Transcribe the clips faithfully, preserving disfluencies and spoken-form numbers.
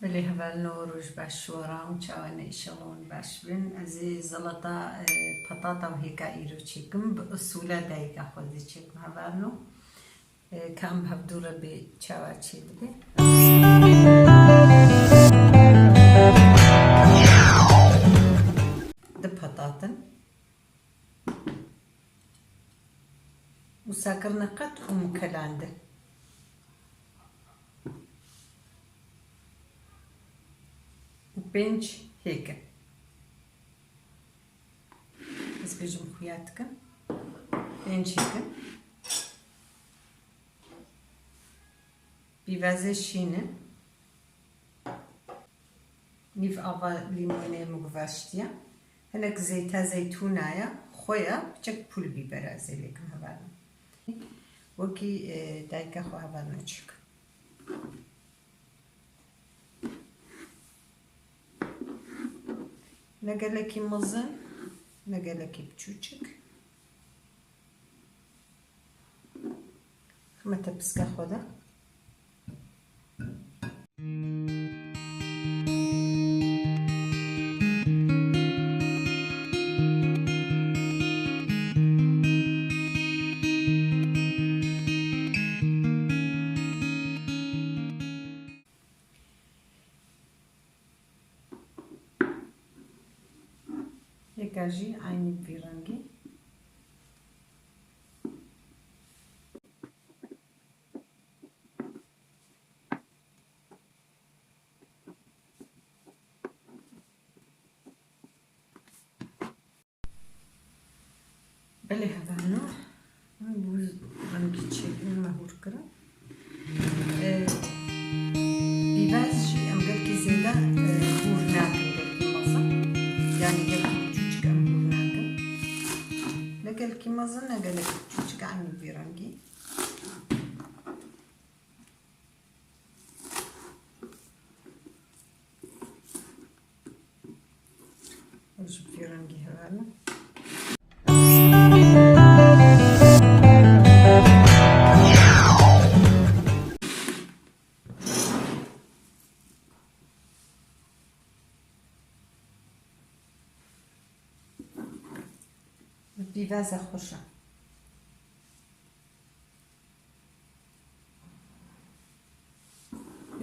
Belê hevalno, roj baş ji we re û çawa ne, înşallah hûn baş bin. Ez ê zelata, e, patata û hêka îro çêkim, bi usûla dayika xwe zî çêkim hevalno. E, ka em bi hevdû re bê çawa çêdibe. Du patatin. Wisa kirine qet û mikelandin. Û pênc hêk in. Ez bêjim xuya dikim. Pênc hêk in. Pîvazê şîn in. Nîv ava lîmonê min guvaştiye. Hinek zeyta zeytûna ye, xwe ye, piçek pul bîber ez ê lêkim hevalno. Wekî, e, dayika xwe hevalno çêk. Ne gelekî mezin, ne gelekî piçûçik. Xime te piska xwe de. Hêka jî eynî bi vî rengî. Belê hevalno, em bi rengî çêkirin me hûr kirin. E, pîvaz jî em gelkî zêde, e, hûr nakin, gelkî mezin. Yanî gelkî çûçik em hûr nakin. Ne gelkî mezin, ne gelekî çûçik, eynî vî rengî. Ew jî bi vî rengî hevalno. Pîvaza xweş e.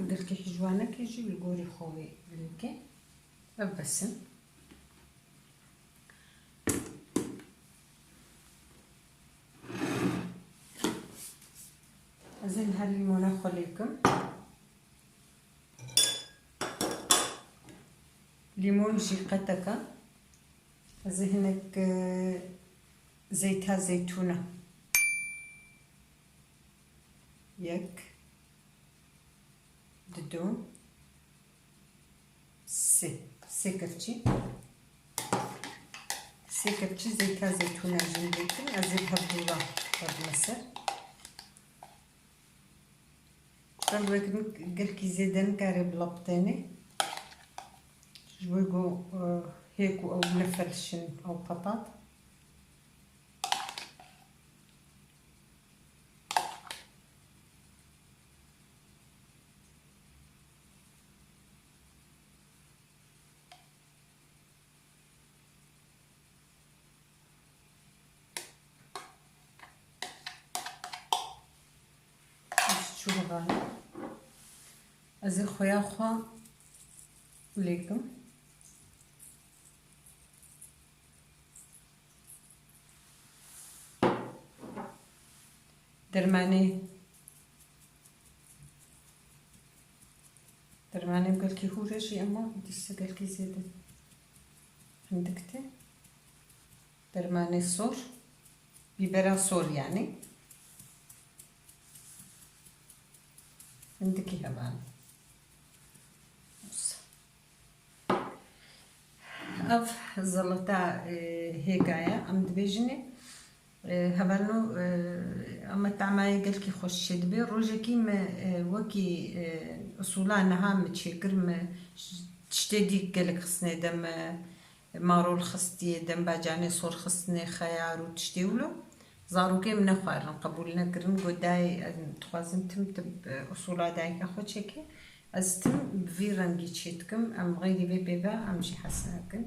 Gelkî hijwanekê jî li gorî xwe wê lêke. Ev bes in. Ez ê niha lîmona xwe lêkim. Lîmon jî qeteke. Ez ê hinek, e, zeyta zeytûna. Yek, dido, sê. Sê kevçî. Sê kevçî zeyta zeytûna jî lêkim. Ez ê bi hevdû re xwe bime ser. Rengvekirîn gelkî zêde nikare bila bitêne. Ji bo ku, e, hêk û ew nefelişin ew petat. Çû hevalno. Ez ê xuya xwe lêkim. Dermanê, dermanê gelkî hûr e jî, ema dîse gelkî zêde hindik tê. Dermanê sor, bîbera sor yanî. Hindikî hevalno. Ev zelata, e, hêka ye, em dibêjinê. E, hevalno, e, ema tamayê gelkî xweş çêdibe. Rojekî me, e, wekî, e, usûla niha me çêkir, me tiştê dî gelek xistine de, me marol xistiye, dembacanê sor xistine, xeyar û tiştê wilo. Zarokê min nexwarin, qebûl nekirin. Got, dayê, em dixwazin tim tim, e, usûla dayika xwe çêke. Ez tim bi vî rengî çî dikim, em xeyrî vê pê be, em jî hez nakin.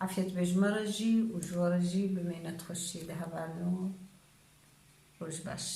Afiyet be ji me re jî û ji we re jî, bimêne di xweşiyê de hevalno. Roj baş.